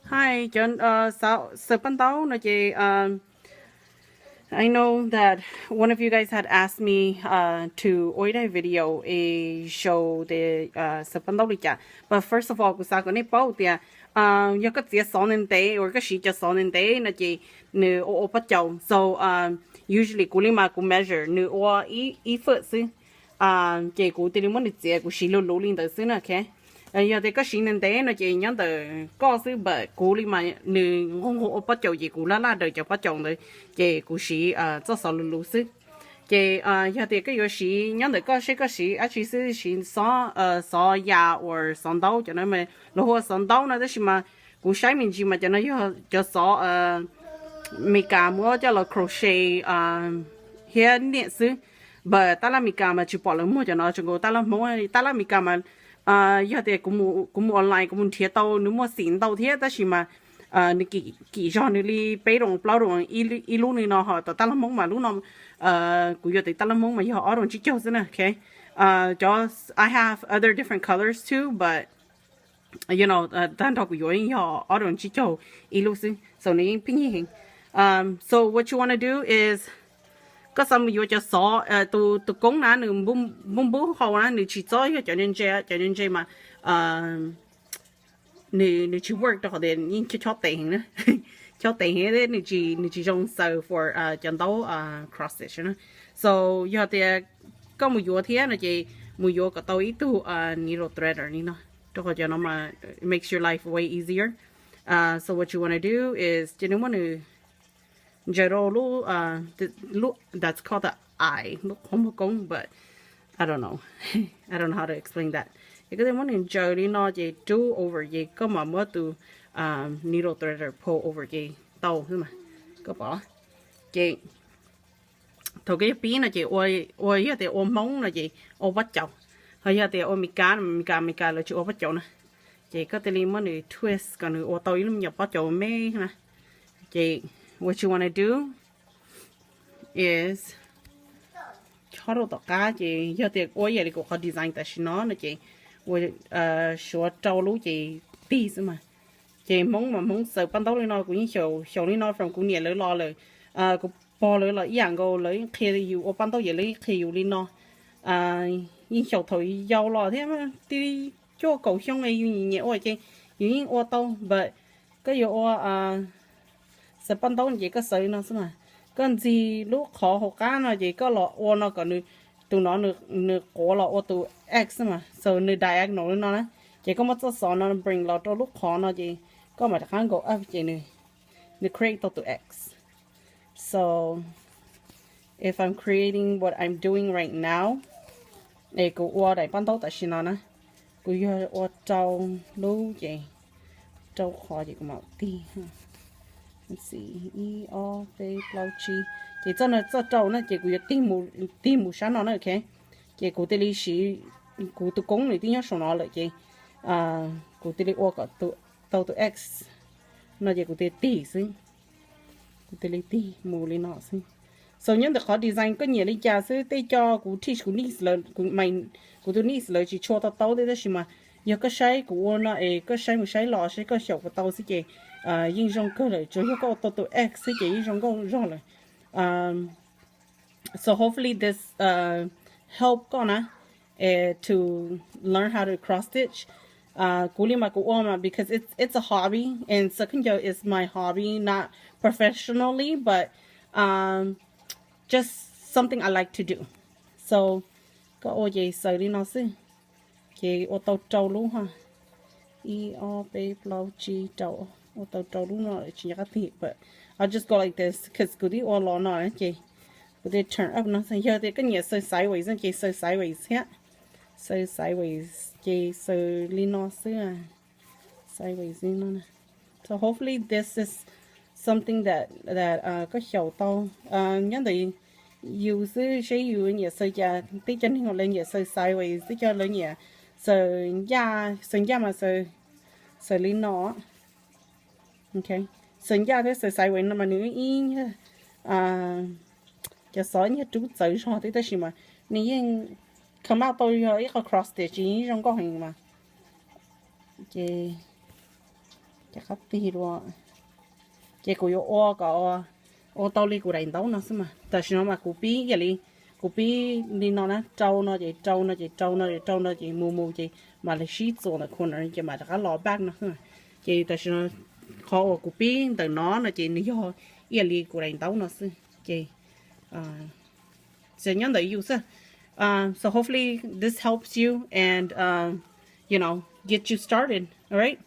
Hi, cov xaws paj ntaub no ces I know that one of you guys had asked me to ua ib daim video es show tias xaws paj ntaub li cas. But first of all, kuv xav kom nej paub tias yog koj txiav xov ntev ntev uas koj siv cov xov ntev ntev no ces nws ua ua pob caus. So usually kuv li mas kuv measure nws ua ib foot xwb, ces kuv thiaj li muab nws txiav, kuv siv luv luv li ntawd xwb na, ok. Yog tias koj siv ntev ntev no ces nyob ntawm koj xwb, but kuv li mas nws nquag nquag ua pob caus ces kuv laj laj daws cov pob caus ntawd, ces kuv siv txoj xov luv luv xwb. Ces yog tias koj yuav siv nyob ntawm koj seb koj siv dab tsi xwb, siv xov, xov yas or xov ntaub, cov no los hu ua xov ntaub no, tab sis mas kuv saib me ntsis mas cov no yog cov xov Meskas muab coj los crochet thiab niam xwb. But tab laj Meskas mas tsis pom lawv muag cov no, tseem nkaus tab laj Hmoob. Tab laj Meskas mas yog tias kuv mus online kuv mus nrhiav tau, nws muaj xim ntau thiab, tab sis mas nws kim zog nws li peb roos plaub roos ib lub li no, ho tom tab laj Hmoob mas lub no kuv yuav tes tab laj Hmoob mas yog ob roos tsib caug xwb na, ok. Cov, I have other different colors too, but you know, tag nrho kuv yuav yeej yog ob roos tsib caug ib lub xwb, so nws yeej pheej yig heev. So what you wanna do is koj xav mus yuav cov xov, tus koob na nws npub npub hau na, nws tsis txhob yog cov ntse ntse, cov ntse ntse mas nws tsis work rau qhov tias yeej chob tes heev na, chob tes heev, nws tsis zoo xaws for cov ntaub cross stitch na. So yog tias koj mus yuav thiab no ces mus yuav kom tau ib tug needle threader li no, rau qhov cov no mas makes your life way easier. So what you wanna do is cia nws muab nws ntsaws rau lub, lub that's called the eye, lub qhov muag koob, but I don't know, I don't know how to explain that. Ces koj thiaj muab nws ntsaws li no ces rub over ces koj mam muab tus needle threader pull over ces tau xwb mas. Koj pom ces thaum koj yuav pib no ces ua, yog tias ua Hmoob no ces ua pob caus, ho yog tias ua Meskas, Meskas, Meskas lawv tsis ua pob caus na. Ces koj thiaj li muab nws twist kom nws ua tau ib lub me nyuam pob caus me na. Ces what you wanna do is chob rau tom qab ces yog tias ua ib yam li kuv qhov design tam sim no no ces ua suav rau lub ces tig xwb mas. Ces Hmoob mas Hmoob xaws paj ntaub li no kuv yeej xyaum li no from kuv niam lawv los lawm, kuv pog lawv los ib yam nkaus, lawv yeej qhia yus ua paj ntaub ces lawv yeej qhia yus li no. Yeej xyaum thaum yau los thiab, tib cuaj kaum xyoo yus nyiam ua ces yus yeej ua tau, but koj yuav ua xaws paj ntaub ces koj xaws li no xwb mas. Koj ntxig lub qhov hauv qab no ces koj los ua no kom nws, tus no nws quav los ua tus X xwb mas, so nws diagonal li no na. Ces koj muab txoj xov no bring los rau lub qhov no ces koj mam rov qab nkaus up ces nws create tau tus X. So if I'm creating what I'm doing right now, es kuv ua daim paj ntaub tam sim no na, kuv yog ua rau lub ces rau qhov ces kuv mam tig. Ib ob peb plaub tsib, ces txoj no txoj rau na ces kuv yuav tig mus sab no na, ok. Ces kuv thiaj li siv, kuv tus koob nws twb nyob saum no lawm ces kuv thiaj li ua kom tau tus X no ces kuv thiaj tig xwb. Kuv thiaj li tig mus li no xwb. So nyob ntawm qhov design koj nyiam li cas xwb, tej co kuv teach kuv niece lawv, kuv niece lawv tsis tshua to taub thiab, tab sis mas yog koj saib kuv ua no es koj saib mus saib los saib koj xyaum puas tau xwb ces yeej zoo kawg lawm, tsuas yog koj ua tau tus X xwb ces yeej zoo nkauj zog lawm. So hopefully this help koj na to learn how to cross stitch. Kuv li mas kuv ua mas because it's it's a hobby and xaws khaub ncaws is my hobby, not professionally, but just something I like to do. So koj ua ces xaws li no xwb. Ces ua tau rau lub ha, ib ob peb plaub tsib rau, ua tau rau lub no tsis nco qab tig, but I'll just go like this cause kuv twb ua los no ces kuv thiaj turn up no. Yog tias koj nyiam xaws sideways ces xaws sideways thiab, xaws sideways ces xaws li no xwb, sideways li no. So hopefully this is something that that koj xyaum tau. Nyob ntawm yus xwb seb yus nyiam xaws cas, twb cov neeg lawv nyiam xaws sideways, twb cov lawv nyiam xaws ncaj, xaws ncaj mas xaws li no. Xaws ncaj thiab xaws sideways no mas nws ib, cov xov nyuag rub txawv zog thiab tab sis mas nws yeej come out tau yog ib qho cross stitch ces yeej zoo nkauj heev mas. Ces Qab plig dua. Ces kuv yuav ua kom ua tau li kuv daim ntaub no xwb mas. Tam sim no mas kuv pib ib yam li, kuv pib li no na, rau no ces rau no ces rau no ces rau no ces mus mus ces mam li sib txuas ntawm corner ces mam rov qab los back no xwb. Ces tam sim no qhov uas kuv pib ntawm no no ces nws yog ib yam li kuv daim ntaub no xwb. Ces nyob ntawm yus xwb. So hopefully this helps you and you know, get you started, all right?